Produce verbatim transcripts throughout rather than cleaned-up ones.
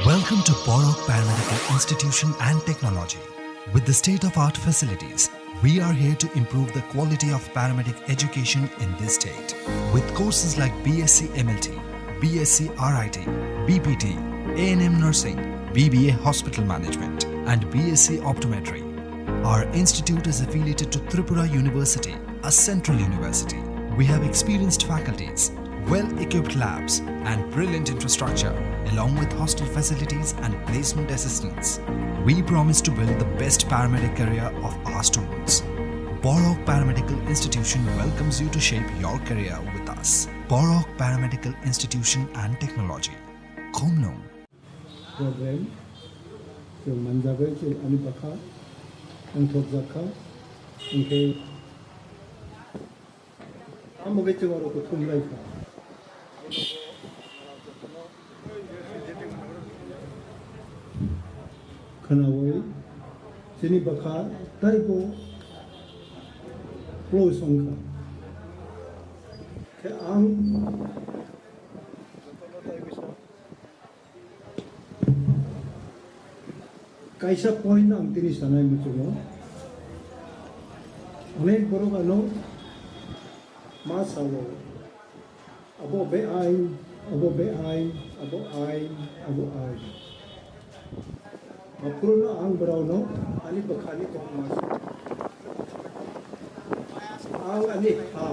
Welcome to Borok Paramedical Institution and Technology. With the state-of-art facilities, we are here to improve the quality of paramedic education in this state. With courses like B S c M L T, B S c R I T, B P T, A N M nursing, B B A hospital management, and B S c optometry, our institute is affiliated to Tripura University, a central university. We have experienced faculties, well-equipped labs, and brilliant infrastructure, along with hostel facilities and placement assistance. We promise to build the best paramedic career of our students. Borok Paramedical Institution welcomes you to shape your career with us. Borok Paramedical Institution and Technology. Khumnung. Problem chwng manjagwi chwng ani bwkha wngthokjak kha, hinkhe tamo khe chwng oro kuthum lai kha. Khwnaui chini bwkha taibo close wngkha. Khe ang Kaisa point ang tini sanai muchungo. Onek borok ano ma sao, abo be ain, abo be ain, abo ain, abo ain. Aphuru no ang borok no ani bwkhani kokma sa. Ang ani ha,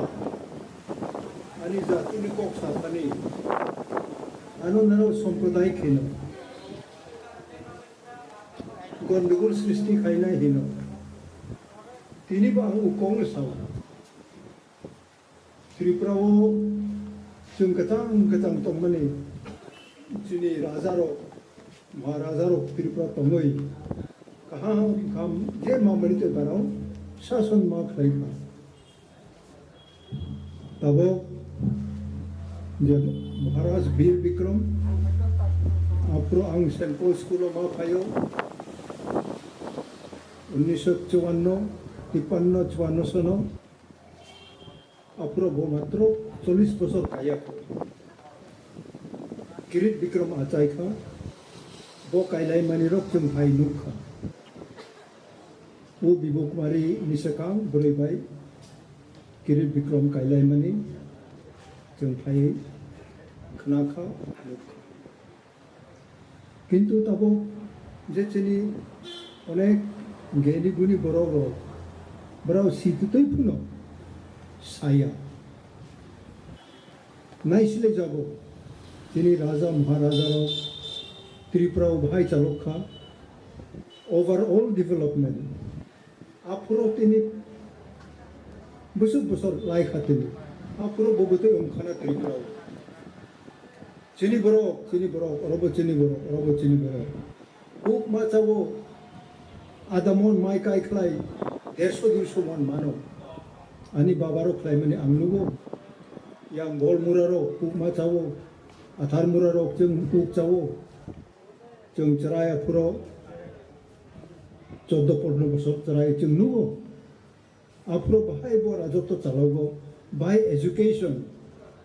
ani jatini kok sa thani, ano naro sampradayik hino. Gondogol srishti khainai hino. Tini bo ang ukong sao. Tripura o chwng kwchang kwchang tongmani chini raja rok, maharaja rok Tripura tongwi kaham kaham je ma mani tei barao sason ma khlai kha. Tabok je Maharaj Bir Bikram, aphuru ang Saint Paul School o ma phaio, unnisho chuanno, tipanno, chuanno sono, aphuru bo matro chollish bosor kaya kho. Kirit Bikram achai kha, bo kailai mani rok chwng hai nuk kha. O Bibo Kumari ni swkang bwrwi bai Kirit Bikram kailaimani chwng phaiwi khna kha, nuk kha. Kintu tabuk je chini onek geni guni borok rok, borok si twtwi phano saya. Naisile jago chini raja maharaja rok Tripura o bahai chalok kha, overall development. Aphuru tini bwswk bwswk lai kha tini. Aphuru bo bwtwi wng khana Tripura o. Chini borok, chini borok, orobo chini borok, orobo chini borok. Huk ma chao, adamon mai kai khlai derso duiso mon mano. Ani baba rok khlai mani ang nugo. Yang gol mura rok huk ma chao, athar mura rok chwng huk chao. Chwng chwrai aphuru choddo pondro bosor chwrai chwng nugo. Aphuru bahai bo rajotw chalogo, bahai education,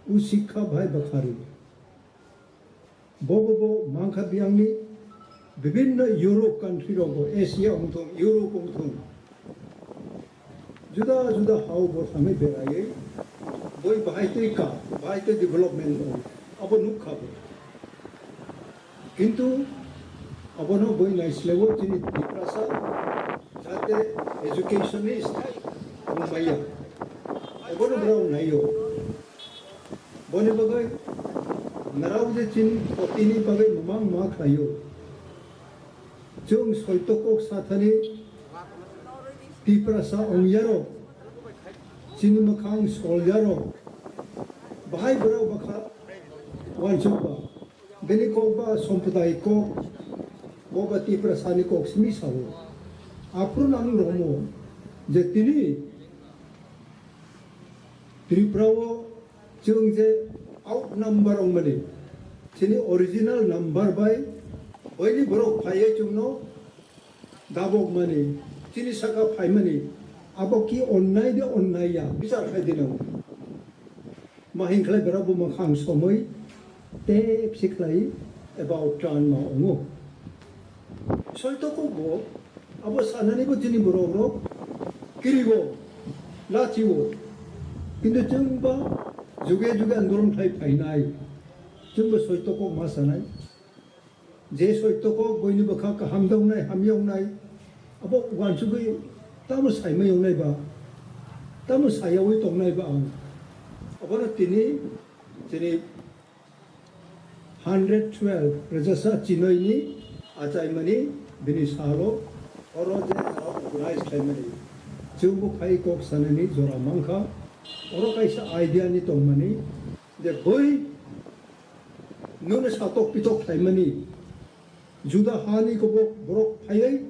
u sikha bahai bwkhari. Bo bo bo mangkha biyangni bibinno Europe country rogo, Asia wngthung, Europe wngthung. Juda juda hao bo thangwi beraiwi boi bahai tei ka, bahai tei development wng, abo nukha bo. Kintu abono boi naisleo chini Tiprasa jate education ni stai wngmaya. Abono borok naio. Boni bagwi narao je chini kotini bagwi mamang ma khlaio. Chwng soito kok sathani Tiprasa ongyaro, chini mwkhang solyaro, bahai borok bwkha wansukba, bini kok ba somputai kok, bo ba Tiprasani kok simi sao. Aphuru nang romo je tini Tripura o chwng je out number wngmani, chini original number bai boini borok phaiwi chwngno dabokmani, chini saka phaimani, abo ki onnai de onnai ya, bichar khai dino. Ma hinkhlai borok bo mwkhang somwi tep si khlai, About turn ma ongo. Soito kok bo abo sanani bo chini borok rok kirigo, lachio. Kintu chwng ba juge juge andolon khai phainai. Chwng bo soito kok ma sanai. Je soito kok boini bwkha kaham dongnai, hamya wngnai. Abo wansugwi tamo saimai wngnai ba, tamo sayawi tongnai ba ang. Abono tini chini hundred twelve rwchasa chinoini achaimani bini salo oro je aro organize khlaimani. Chwngbo phai kok sanani jora mankha. Oro kaisa idea ni tongmani je boi nwngno satok pitok khlaimani. Juda hani kobok borok phaiwi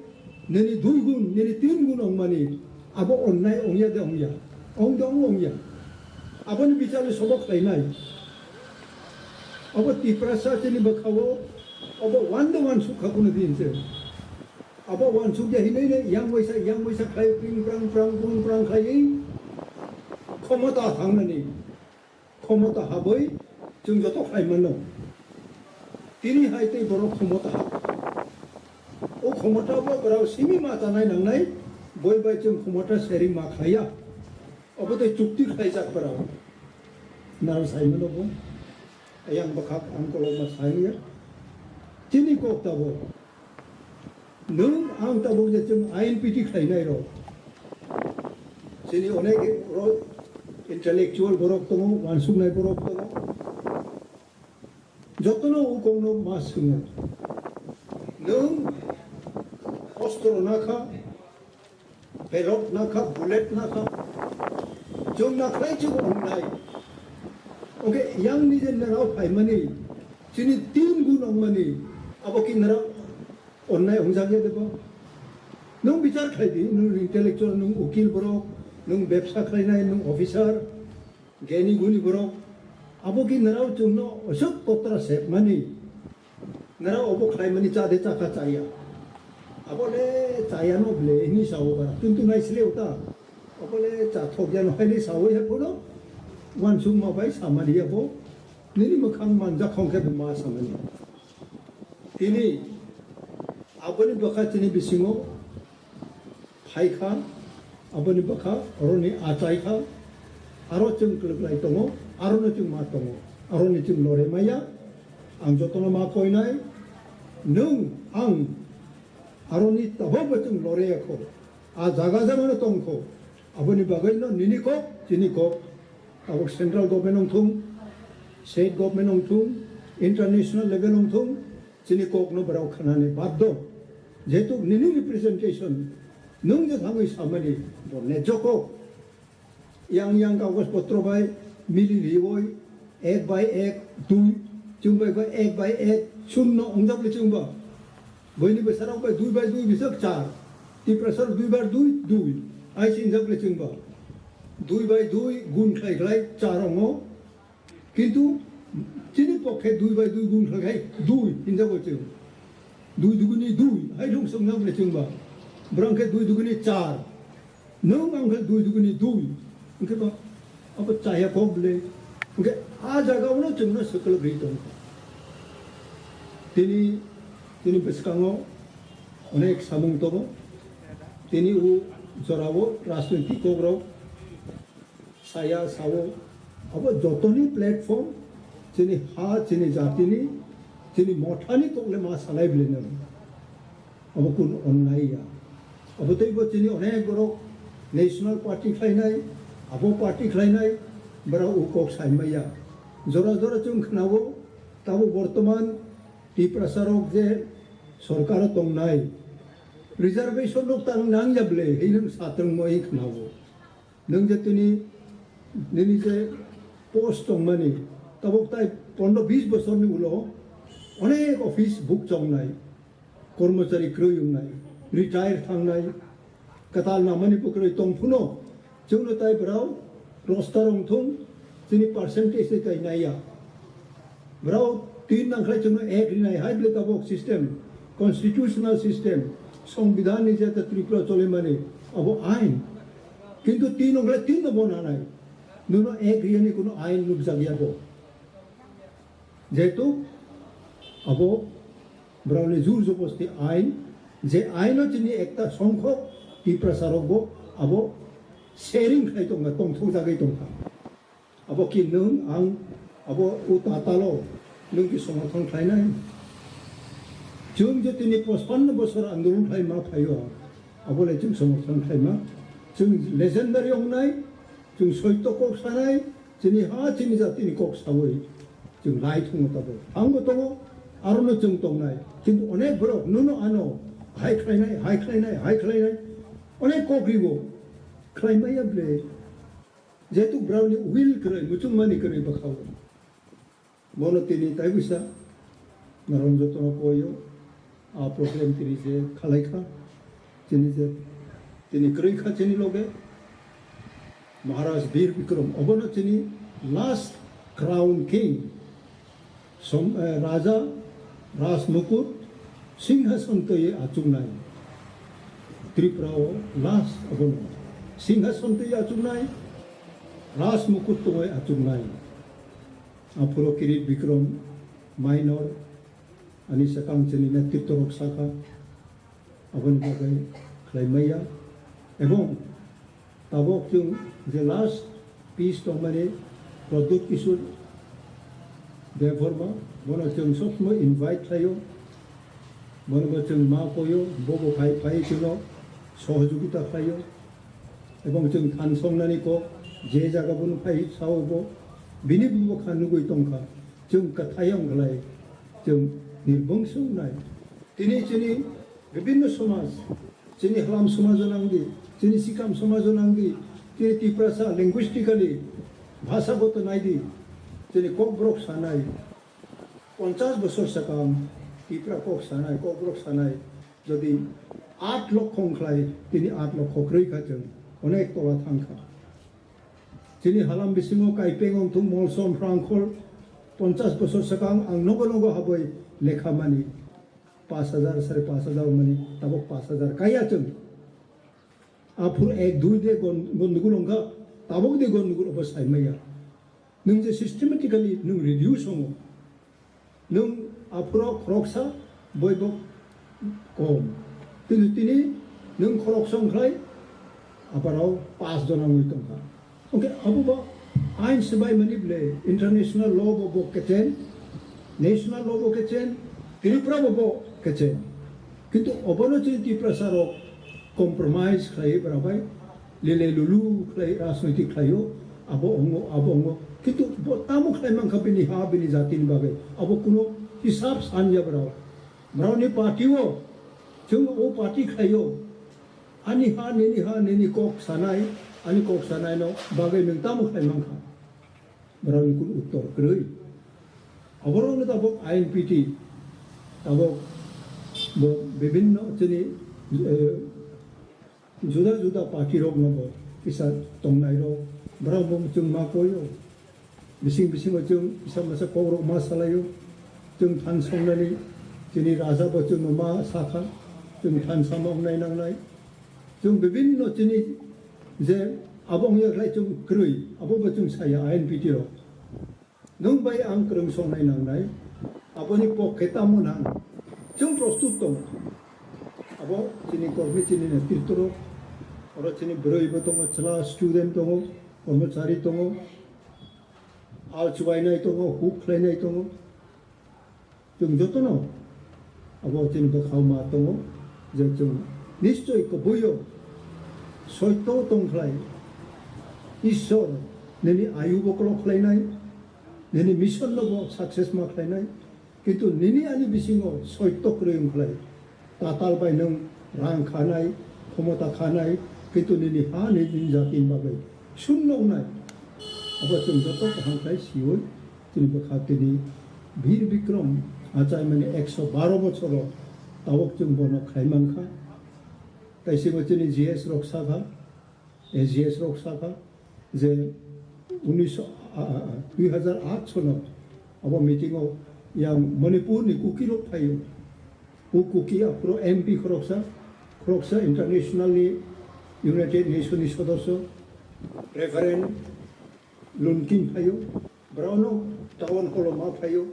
nini dui gun, nini tin gun ongmani, abo onnai ongya de ongya? Ong de ong ongya. Aboni bichar le sobok khlainai. Abo Tiprasa chini bwkhao, abo one de one sukha kuno din se. Abo one sukya hinwi ne yang waisa, yang waisa khlai pring prang prang prung prang khlai khomota thangnani. Khomota habwi chwng joto khlai mano. Tini hai tei borok khomota hab. O khomota bo borok simi ma chanai nangnai, boi bai chwng khomota sharing ma khlaiya. Obo tei chukti khlaijak borok. Naro sai mano bo. Ayang bwkhak ang kolokma sai ya. Chini kok tabuk. Nwng ang tabuk je chwng I N P T khlainai rok. Chini onek rok intellectual borok tongo, wansuknai borok tongo. Jotono o kokno ma swngo. Nwng ostro nakha, pelot nakha, bullet nakha. Chwng nakhlai chwng wngnai. Oke, yang ni je narao phaimani, chini tin gun ongmani, abo ki narao Onnai hwnjakya debo? Nwng bichar khlai di, nwng intellectual, nwng ukil borok, nwng bebsa khlainai, nwng officer, geni guni borok. Abo ki nrao chwngno osok kotra sepmani, nrao obo khlaimani cha de chakha chaya. Abo le chaya no ble hini sao bara, kintu nai sile uta. Abo le cha thokya no hai le sao he phono, wansuk ma bai samani abo, nini mwkhang manjak khong khe ma samani. Tini aboni bwkha chini bisingo phaikha, aboni bwkha oroni achaikha, aro chwng kwlwklai tongo, arono chwng ma tongo, aroni chwng lore maya. Ang jotono ma koinai, nwng ang aroni tabokbo chwng lore yakho, a jaga jagano tongkho, aboni bagwino nini kok, chini kok, tabuk central government wngthung, state government wngthung, international level wngthung, chini kokno borok khnani baddo. Jehetu nini representation, nwng je thangwi samani, bo nejjo kok. Yang yang kagoj potro bai mili riwi, ek bai ek, dui, chwng bai bai ek bai ek, shunno wngjak le chwng ba. Boini bwsarok bai dui bai dui bisok char. Tiprasar dui bar dui, dui. Ai singjak le chwng ba. Dui bai dui gun khlai khlai char ongo. Kintu chini pokhe dui bai dui gun khlai khai dui hinjago chwng. Dui duguni dui, hai lung song nang le chwng ba. Borok khe dui duguni char. Nwng ang khe dui duguni dui. Hwnkhe ba abo chaya kok le. Hwnkhe a jaga o no chwng no swkal gri tong. Tini, tini bwskango onek samung tongo. Tini o jorao rajniti kok rok saya sao, abo jotoni platform, chini ha, chini jatini, chini mothani kokle ma salai bwlwi nang. Abo kun onnai ya. Abo teibo chini onek borok national party khlainai, abo party khlainai, borok o kok saimaya. Jora jora chwng khnao, tabo bortoman Tiprasa rok je sorkaro tongnai, reservation rok tang nang ya bwlwi, hinwi satwng moi khnao. Nwng je tini nini je post tongmani, tabuk tai pondro bis bosorni ulo onek office book chongnai, kormochari kwrwi wngnai, retire thangnai, kwtal namani bo kwrwi tong phano, chwngno tai bwrao roster wngthung, chini percentage tei tai naiya. Borok tin nangkhlai chwngno ek rinai hai bwlwi tabuk system, constitutional system, songbidan ni jeta Tripura cholimani abo ain. Kintu tin nangkhlai tin no bo nanai. Nwngno ek riyani kuno ain nukjakya bo. Jehetu Abo borokni jur jobosti ain, je aino chini ekta songkhok Tiprasa rokbo abo sharing khlai tongkha, tongthok jagwi tongkha. Abo ki nwng ang abo o tatalo nwng ki somorthon khlainai? Chwng je tini pachpanno bosor andolon khlai ma phaio, abo le chwng somorthon khlai ma. Chwng legendary wngnai, chwng soito kok sanai, chini ha chini jatini kok sawi chwng lai thungo tabo. Angbo tongo, arono chwng tongnai. Kintu onek borok nuno ano hai khlainai, hai khlainai, hai khlainai, onek kok ribo. Khlai maya ble. Jehetu borokni will kwrwi, muchungmani kwrwi bwkhao. Bono tini tai buisa norok jotono koio, a program tini je khalai kha, tini je tini kwrwi kha chini loge Maharaj Bir Bikram, obono chini last crown king, som-, eh, Raja Raj Mukut Singhason twi achuknai. Tripura o last obono Singhason twi achuknai, Raj Mukut twi achuknai. Aphuru Kirit Bikram Minor, ani swkang chini netritw rok sakha, aboni bagwi khlai maya. Ebong tabok chwng je last piece tongmani Pradyut Kishore Debbarma, bono chwng sob somoi invite khlaio, bono bo chwng ma koio, bo bo phai phai chwngno sohojogita khlaio. Ebong chwng than songnani kok je jaga bono phai sao bo bini bwkha nugwi tongkha, chwng kwthai wng khlai, chwng nirbongso wngnai. Tini chini bibinno somaj, chini Halam somajo nangdi, chini Sikam somajo nangdi, chini Tiprasa linguistically, bhasagoto naidi, chini Kokborok sanai, ponchas bosor swkang Tipra kok sanai, Kokborok sanai, jodi aat lokho wngkhlai, tini aat lokho kwrwi kha chwng, onek tola thangkha. Chini Halam bisingo Kaipeng wngthung Molsom Phrangkhol ponchas bosor swkang ang nogo nogo habwi lekha mani. Pash hajar, sare pash hajar mani, tabok pash hajar kaya chwng. Aphuru ek dui de gon-, gondogol wngkha, tabok de gondogol obo sai maya. Nwng je systematically nwng reduce wngo. Nwng aphuru khoroksa boibo kom. Tini, tini nwng khoroksa wngkhlai, abarao pash jona wngwi tongkha. Hwnkhe abo bo ain swbaimani ble international law bo, bo kechen, national law bo kechen, Tripura bo, bo kechen. Kintu obono chini Tiprasa rok compromise khlai bwra bai lele lulu khlai rajnoitik khlaio, abo ongo, abo ongo. Kintu bo tamo khlai mankha bini ha, bini jatini bagwi? Abo kuno hisab sanya bwra. Bwrani party o, chwng o party khlaio. Ani ha, nini ha, nini kok sanai, ani kok sanai no bagwi nwng tamo khlai mankha? Borokni kun uttor kwrwi. Aborokno tabok I N P T, tabok bo bibinno chini, eh, juda juda party rokno bo kisa tongnai rok, borok bo chwng ma koio. Bising bisingo chwng kisa masa kokrok ma salaio. Chwng than songnani chini raja bo chwngno ma sakha, chwng than sama wngnai nangnai. Chwng bibinno chini je abo wngya khlai chwng kwrwi, abo bo chwng saya I N P T rok. Nwng bai ang kwrwng songnai nangnai, aboni pokhe tamo nang? Chwng prostut tongo. Abo chini kormi, chini netritw rok, oro chini bwrwi bo tongo, chwla student tongo, kormochari tongo, al chubainai tongo, huk khlainai tongo. Chwng jotono abo chini bwkhao ma tongo je chwng nischoi kubuio soito tongkhlai, Ishwar nini ayu bo kolok khlainai, nini mission no bo success ma khlainai, kintu nini ani bisingo soito kwrwi wngkhlai. Tatal bai nwng rang khanai, khomota khanai, kintu nini ha ni nini jatini bagwi sunno wngnai. Abo chwng joto kaham khlai siwi chini bwkha tini Bir Bikram achaimani ekso baro bochoro tabok chwng bono khlai mankha. Tei simo chini G S rok sakha, A G S rok sakha je unisho, a, a, a, dui hajar aat sono abo meeting o yang Manipur ni Kuki rok phaio. O Kuki aphuru M P khoroksa, khoroksa international ni United Nation ni sodosyo, Reverend Lunkin phaio, borokno town hall o ma phaio,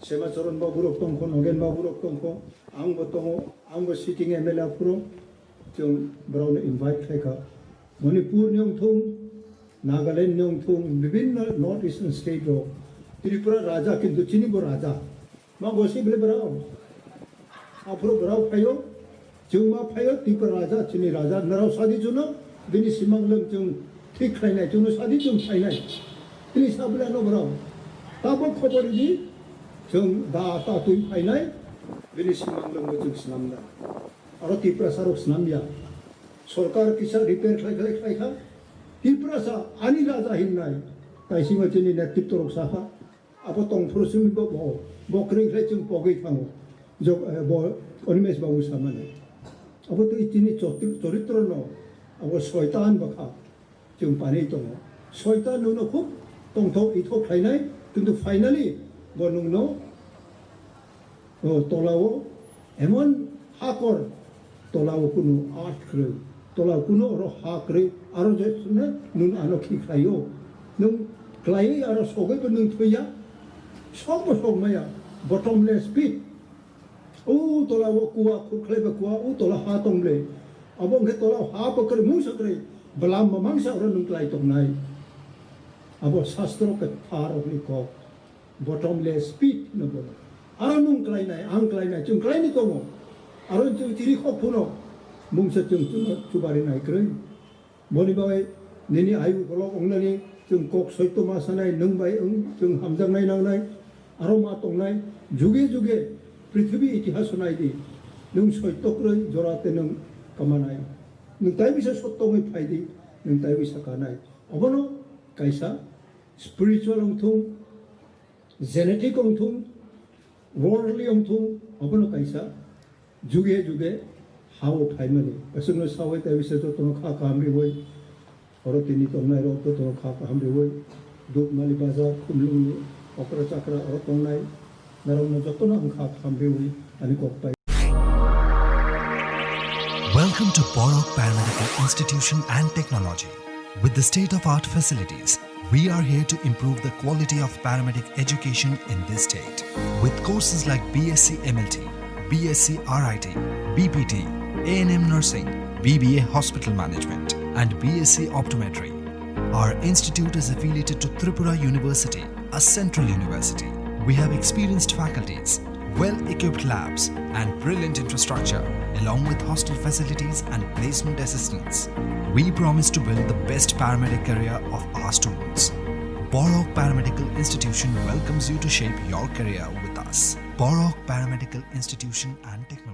Sema Charan babu rok tongkho, Nogen babu rok tongkho, ang bo tongo, ang bo sitting M L A phuru, chwng borokno invite khlaikha. Manipur ni wngthung, Nagaland ni wngthung, bibinno North Eastern state rok, Tripura raja, kintu chini bo raja. Ma gosi bele borok. Aphuru borok phaio, chwng ma phaio, Tripura raja, chini raja, norok sadi chuno, bini simang lwng chwng thik khlainai, chuno sadi chwng phainai. Bini sabla no borok. Tabo khobor di, chwng da ta twi phainai, bini simang lwng bo chwng swnamnai. Aro Tiprasa rok swnamya. Sorkar kisa repair khlai khlai khlaikha. Tiprasa ani raja hinnai. Kaisima chini netritw rok sakha. Abo tongphuru simi bo, bo, bo kwrwi khlai chwng pogwi thango. Jok, eh, bo Animesh babu samani. Abo twi chini chotri-, choritrono, abo soitan bwkha chwng panwi tongo. Soitan nwngno khub tongthok ithok khlainai, kintu finally bo nwngno, o, tolao emon hakor, tolao kunu earth kwrwi, tolao kunu oro ha kwrwi, aro je sune nwng ano khi khlaio. Nwng khlaiwi aro sogwi bo nwng thwiya, sok bo sok maya, bottomless pit. O tolao kuwa, khuk khlaiba kuwa, o tola ha tong ble. Abo hwnkhe tolao ha bo kwrwi mungsa kwrwi, bwlam bo mangsa oro nwng klai tongnai. Abo sastro kwthar rokni kok. Bottomless pit hwno bono. Aro nwng klainai, ang klainai, chwng klainai tongo. Aro chwng chiri khok phuno mungsa chwng chwngno chubari nai kwrwi. Boni bagwi nini ayu kolok wngnani chwng kok soitto ma sanai, nwng bai wng chwng hamjaknai nangnai. Aro ma tongnai, juge juge prithibi itihas nai di. Nwng soitto kwrwi jora te nwng kamanai. Nwng tai bisa sotto wngwi phai di, nwng tai bisa kanai. Obono kaisa spiritual wngthung, genetic wngthung, worldly wngthung, abono kaisa juge juge ha-o phaimani. Aswkno sawi tai bisa jotono kha kaham riwi, oro tini tongnai rok jotono kha kaham riwi, Dukmali bazar, Khumlungni okra chakra oro tongnai, narokno jotono ang kha kaham riwi ani kok pai. Welcome to Borok Paramedical Institution and Technology. With the state-of-art facilities, we are here to improve the quality of paramedic education in this state. With courses like B S c M L T, B S c R I T, B P T, A N M nursing, B B A hospital management, and B S c optometry, our institute is affiliated to Tripura University, a central university. We have experienced faculties, well-equipped labs, and brilliant infrastructure, along with hostel facilities and placement assistance. We promise to build the best paramedic career of our students. Borok Paramedical Institution welcomes you to shape your career with us. Borok Paramedical Institution and Technology.